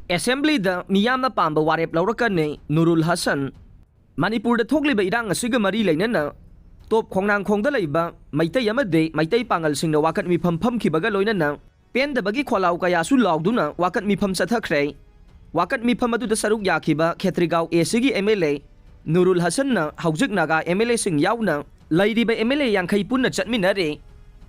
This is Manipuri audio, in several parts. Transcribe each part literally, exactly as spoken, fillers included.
ꯑꯦꯁꯦꯝꯕ꯭ꯂꯤꯗ ꯃꯤꯌꯥꯝꯅ ꯄꯥꯝꯕ ꯋꯥꯔꯦꯞ ꯂꯧꯔꯛꯀꯅꯤ꯫ ꯅꯨꯔꯨꯜ ꯍꯁꯟ꯫ ꯃꯅꯤꯄꯨꯔꯗ ꯊꯣꯛꯂꯤꯕ ꯏꯔꯥꯡ ꯑꯁꯤꯒ ꯃꯔꯤ ꯂꯩꯅꯅ ꯇꯣꯞ ꯈꯣꯡꯅꯥꯡꯈꯣꯡꯗ ꯂꯩꯕ ꯃꯩꯇꯩ ꯑꯃꯗꯤ ꯃꯩꯇꯩ ꯄꯥꯉꯜꯁꯤꯡꯅ ꯋꯥꯀꯠ ꯃꯤꯐꯝ ꯐꯝꯈꯤꯕꯒ ꯂꯣꯏꯅꯅ ꯄꯦꯟꯗꯕꯒꯤ ꯈꯣꯜꯂꯥꯎ ꯀꯌꯥꯁꯨ ꯂꯥꯎꯗꯨꯅ ꯋꯥꯀꯠ ꯃꯤꯐꯝ ꯆꯠꯊꯈ꯭ꯔꯦ꯫ ꯋꯥꯀꯠ ꯃꯤꯐꯝ ꯑꯗꯨꯗ ꯁꯔꯨꯛ ꯌꯥꯈꯤꯕ ꯈꯦꯇ꯭ꯔꯤꯒꯥꯎ ꯑꯦ ꯁꯤꯒꯤ ꯑꯦꯝ ꯑꯦꯜ ꯑꯦ ꯅꯨꯔꯨꯜ ꯍꯁꯟꯅ ꯍꯧꯖꯤꯛ ꯅꯥꯒꯥ ꯑꯦꯝ ꯑꯦꯜ ꯑꯦꯁꯤꯡ ꯌꯥꯎꯅ ꯂꯩꯔꯤꯕ ꯑꯦꯝ ꯑꯦꯜ ꯑꯦ ꯌꯥꯡꯈꯩ ꯄꯨꯟꯅ ꯆꯠꯃꯤꯟꯅꯔꯦ꯫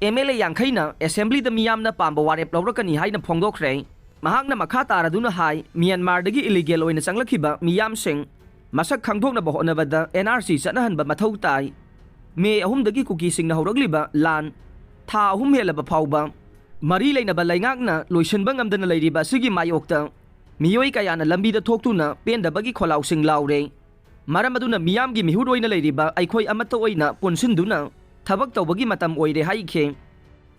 ꯑꯦꯝ ꯑꯦꯜ ꯑꯦ ꯌꯥꯡꯈꯩꯅ ꯑꯦꯁꯦꯝꯕ꯭ꯂꯤꯗ ꯃꯤꯌꯥꯝꯅ ꯄꯥꯝꯕ ꯋꯥꯔꯦꯞ ꯂꯧꯔꯛꯀꯅꯤ ꯍꯥꯏꯅ ꯐꯣꯡꯗꯣꯛꯈ꯭ꯔꯦ꯫ ꯃꯍꯥꯛꯅ ꯃꯈꯥ ꯇꯥꯔꯗꯨꯅ ꯍꯥꯏ, ꯃ꯭ꯌꯥꯟꯃꯥꯔꯗꯒꯤ ꯏꯂꯤꯒꯦꯜ ꯑꯣꯏꯅ ꯆꯪꯂꯛꯈꯤꯕ ꯃꯤꯌꯥꯝꯁꯤꯡ ꯃꯁꯛ ꯈꯪꯗꯣꯛꯅꯕ ꯍꯣꯠꯅꯕꯗ ꯑꯦꯟ ꯑꯥꯔ ꯁꯤ ꯆꯠꯅꯍꯟꯕ ꯃꯊꯧ ꯇꯥꯏ꯫ ꯃꯦ ꯑꯍꯨꯝꯗꯒꯤ ꯀꯨꯀꯤꯁꯤꯡꯅ ꯍꯧꯔꯛꯂꯤꯕ ꯂꯥꯟ ꯊꯥ ꯑꯍꯨꯝ ꯍꯦꯜꯂꯕ ꯐꯥꯎꯕ ꯃꯔꯤ ꯂꯩꯅꯕ ꯂꯩꯉꯥꯛꯅ ꯂꯣꯏꯁꯤꯟꯕ ꯉꯝꯗꯅ ꯂꯩꯔꯤꯕ ꯑꯁꯤꯒꯤ ꯃꯥꯌꯣꯛꯇ ꯃꯤꯑꯣꯏ ꯀꯌꯥꯅ ꯂꯝꯕꯤꯗ ꯊꯣꯛꯇꯨꯅ ꯄꯦꯟꯗꯕꯒꯤ ꯈꯣꯜꯂꯥꯎꯁꯤꯡ ꯂꯥꯎꯔꯦ꯫ ꯃꯔꯝ ꯑꯗꯨꯅ ꯃꯤꯌꯥꯝꯒꯤ ꯃꯤꯍꯨꯠ ꯑꯣꯏꯅ ꯂꯩꯔꯤꯕ ꯑꯩꯈꯣꯏ ꯑꯃꯠꯇ ꯑꯣꯏꯅ ꯄꯨꯟꯁꯤꯟꯗꯨꯅ ꯊꯕꯛ ꯇꯧꯕꯒꯤ ꯃꯇꯝ ꯑꯣꯏꯔꯦ ꯍꯥꯏꯈꯤ꯫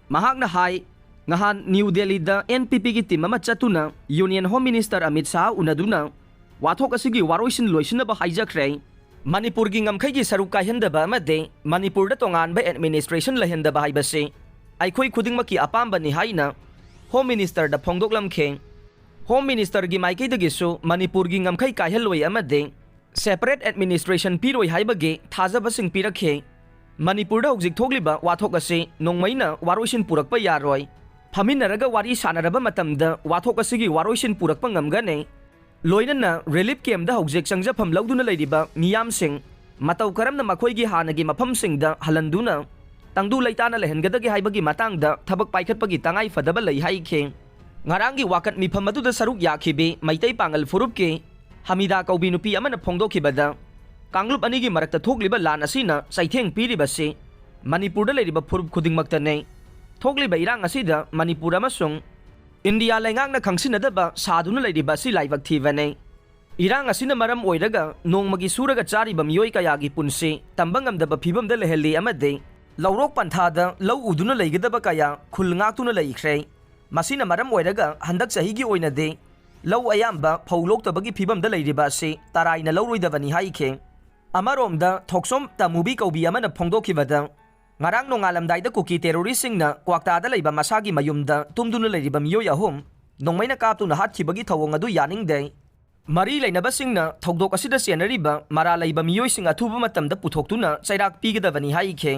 ꯃꯍꯥꯛꯅ ꯍꯥꯏ, ꯉꯍꯥꯟ ꯅ꯭ꯌꯨ ꯗꯦꯜꯂꯤꯗ ꯑꯦꯟ ꯄꯤ ꯄꯤꯒꯤ ꯇꯤꯝ ꯑꯃ ꯆꯠꯇꯨꯅ union home minister Amit Shah ꯎꯅꯗꯨꯅ ꯋꯥꯊꯣꯛ ꯑꯁꯤꯒꯤ ꯋꯥꯔꯣꯏꯁꯤꯟ ꯂꯣꯏꯁꯤꯟꯅꯕ ꯍꯥꯏꯖꯈ꯭ꯔꯦ꯫ ꯃꯅꯤꯄꯨꯔꯒꯤ ꯉꯝꯈꯩꯒꯤ ꯁꯔꯨꯛ ꯀꯥꯏꯍꯟꯗꯕ ꯑꯃꯗꯤ ꯃꯅꯤꯄꯨꯔꯗ ꯇꯣꯉꯥꯟꯕ ꯑꯦꯗꯃꯤꯅꯤꯁꯇ꯭ꯔꯦꯁꯟ ꯂꯩꯍꯟꯗꯕ ꯍꯥꯏꯕꯁꯤ ꯑꯩꯈꯣꯏ ꯈꯨꯗꯤꯡꯃꯛꯀꯤ ꯑꯄꯥꯝꯕꯅꯤ ꯍꯥꯏꯅ ꯍꯣꯝ ꯃꯤꯅꯤꯁꯇꯔꯗ ꯐꯣꯡꯗꯣꯛꯂꯝꯈꯤ꯫ ꯍꯣꯝ ꯃꯤꯅꯤꯁꯇꯔꯒꯤ ꯃꯥꯏꯀꯩꯗꯒꯤꯁꯨ ꯃꯅꯤꯄꯨꯔꯒꯤ ꯉꯝꯈꯩ ꯀꯥꯏꯍꯜꯂꯣꯏ ꯑꯃꯗꯤ ꯁꯦꯄꯔꯦꯠ ꯑꯦꯗꯃꯤꯅꯤꯁꯇ꯭ꯔꯦꯁꯟ ꯄꯤꯔꯣꯏ ꯍꯥꯏꯕꯒꯤ ꯊꯥꯖꯕꯁꯤꯡ ꯄꯤꯔꯛꯈꯤ꯫ ꯃꯅꯤꯄꯨꯔꯗ ꯍꯧꯖꯤꯛ ꯊꯣꯛꯂꯤꯕ ꯋꯥꯊꯣꯛ ꯑꯁꯤ ꯅꯣꯡꯃꯩꯅ ꯋꯥꯔꯣꯏꯁꯤꯟ ꯄꯨꯔꯛꯄ ꯌꯥꯔꯣꯏ꯫ ꯐꯝꯃꯤꯟꯅꯔꯒ ꯋꯥꯔꯤ ꯁꯥꯟꯅꯔꯕ ꯃꯇꯝꯗ ꯋꯥꯊꯣꯛ ꯑꯁꯤꯒꯤ ꯋꯥꯔꯣꯏꯁꯤꯟ ꯄꯨꯔꯛꯄ ꯉꯝꯒꯅꯤ꯫ ꯂꯣꯏꯅꯅ ꯔꯤꯂꯤꯐ ꯀꯦꯝꯗ ꯍꯧꯖꯤꯛ ꯆꯪꯖꯐꯝ ꯂꯧꯗꯨꯅ ꯂꯩꯔꯤꯕ ꯃꯤꯌꯥꯝꯁꯤꯡ ꯃꯇꯧ ꯀꯔꯝꯅ ꯃꯈꯣꯏꯒꯤ ꯍꯥꯟꯅꯒꯤ ꯃꯐꯝꯁꯤꯡꯗ ꯍꯜꯍꯟꯗꯨꯅ ꯇꯪꯗꯨ ꯂꯩꯇꯥꯅ ꯂꯩꯍꯟꯒꯗꯒꯦ ꯍꯥꯏꯕꯒꯤ ꯃꯇꯥꯡꯗ ꯊꯕꯛ ꯄꯥꯏꯈꯠꯄꯒꯤ ꯇꯉꯥꯏ ꯐꯗꯕ ꯂꯩ ꯍꯥꯏꯈꯤ꯫ ꯉꯔꯥꯡꯒꯤ ꯋꯥꯀꯠ ꯃꯤꯐꯝ ꯑꯗꯨꯗ ꯁꯔꯨꯛ ꯌꯥꯈꯤꯕꯤ ꯃꯩꯇꯩ ꯄꯥꯉꯜ ꯐꯨꯔꯨꯞꯀꯤ ꯍꯃꯤꯗꯥ ꯀꯧꯕꯤ ꯅꯨꯄꯤ ꯑꯃꯅ ꯐꯣꯡꯗꯣꯛꯈꯤꯕꯗ, ꯀꯥꯡꯂꯨꯞ ꯑꯅꯤꯒꯤ ꯃꯔꯛꯇ ꯊꯣꯛꯂꯤꯕ ꯂꯥꯟ ꯑꯁꯤꯅ ꯆꯩꯊꯦꯡ ꯄꯤꯔꯤꯕꯁꯤ ꯃꯅꯤꯄꯨꯔꯗ ꯂꯩꯔꯤꯕ ꯐꯨꯔꯨꯞ ꯈꯨꯗꯤꯡꯃꯛꯇꯅꯤ꯫ ꯊꯣꯛꯂꯤꯕ ꯏꯔꯥꯡ ꯑꯁꯤꯗ ꯃꯅꯤꯄꯨꯔ ꯑꯃꯁꯨꯡ ꯏꯟꯗꯤꯌꯥ ꯂꯩꯉꯥꯛꯅ ꯈꯪꯁꯤꯟꯅꯗꯕ ꯁꯥꯗꯨꯅ ꯂꯩꯔꯤꯕ ꯑꯁꯤ ꯂꯥꯏꯕꯛ ꯊꯤꯕꯅꯤ꯫ ꯏꯔꯥꯡ ꯑꯁꯤꯅ ꯃꯔꯝ ꯑꯣꯏꯔꯒ ꯅꯣꯡꯃꯒꯤ ꯁꯨꯔꯒ ꯆꯥꯔꯤꯕ ꯃꯤꯑꯣꯏ ꯀꯌꯥꯒꯤ ꯄꯨꯟꯁꯤ ꯇꯝꯕ ꯉꯝꯗꯕ ꯐꯤꯕꯝꯗ ꯂꯩꯍꯜꯂꯤ ꯑꯃꯗꯤ ꯂꯧꯔꯣꯛ ꯄꯟꯊꯥꯗ ꯂꯧ ꯎꯗꯨꯅ ꯂꯩꯒꯗꯕ ꯀꯌꯥ ꯈꯨꯜ ꯉꯥꯛꯇꯨꯅ ꯂꯩꯈ꯭ꯔꯦ꯫ ꯃꯁꯤꯅ ꯃꯔꯝ ꯑꯣꯏꯔꯒ ꯍꯟꯗꯛ ꯆꯍꯤꯒꯤ ꯑꯣꯏꯅꯗꯤ ꯂꯧ ꯑꯌꯥꯝꯕ ꯐꯧ ꯂꯣꯛꯇꯕꯒꯤ ꯐꯤꯕꯝꯗ ꯂꯩꯔꯤꯕ ꯑꯁꯤ ꯇꯔꯥꯏꯅ ꯂꯧꯔꯣꯏꯗꯕꯅꯤ ꯍꯥꯏꯈꯤ꯫ ꯑꯃꯔꯣꯝꯗ ꯊꯣꯛꯁꯣꯝ ꯇꯃꯨꯕꯤ ꯀꯧꯕꯤ ꯑꯃꯅ ꯐꯣꯡꯗꯣꯛꯈꯤꯕꯗ, ꯉꯔꯥꯡ ꯅꯣꯡꯉꯥꯜꯂꯝꯗꯥꯏꯗ ꯀꯨꯀꯤ ꯇꯦꯔꯣꯔꯤꯁꯁꯤꯡꯅ ꯀ꯭ꯋꯥꯛꯇꯥꯗ ꯂꯩꯕ ꯃꯁꯥꯒꯤ ꯃꯌꯨꯝꯗ ꯇꯨꯝꯗꯨꯅ ꯂꯩꯔꯤꯕ ꯃꯤꯑꯣꯏ ꯑꯍꯨꯝ ꯅꯣꯡꯃꯩꯅ ꯀꯥꯞꯇꯨꯅ ꯍꯥꯠꯈꯤꯕꯒꯤ ꯊꯧꯑꯣꯡ ꯑꯗꯨ ꯌꯥꯅꯤꯡꯗꯦ꯫ ꯃꯔꯤ ꯂꯩꯅꯕꯁꯤꯡꯅ ꯊꯧꯗꯣꯛ ꯑꯁꯤꯗ ꯆꯦꯟꯅꯔꯤꯕ ꯃꯔꯥꯜ ꯂꯩꯕ ꯃꯤꯑꯣꯏꯁꯤꯡ ꯑꯊꯨꯕ ꯃꯇꯝꯗ ꯄꯨꯊꯣꯛꯇꯨꯅ ꯆꯩꯔꯥꯛ ꯄꯤꯒꯗꯕꯅꯤ ꯍꯥꯏꯈꯤ꯫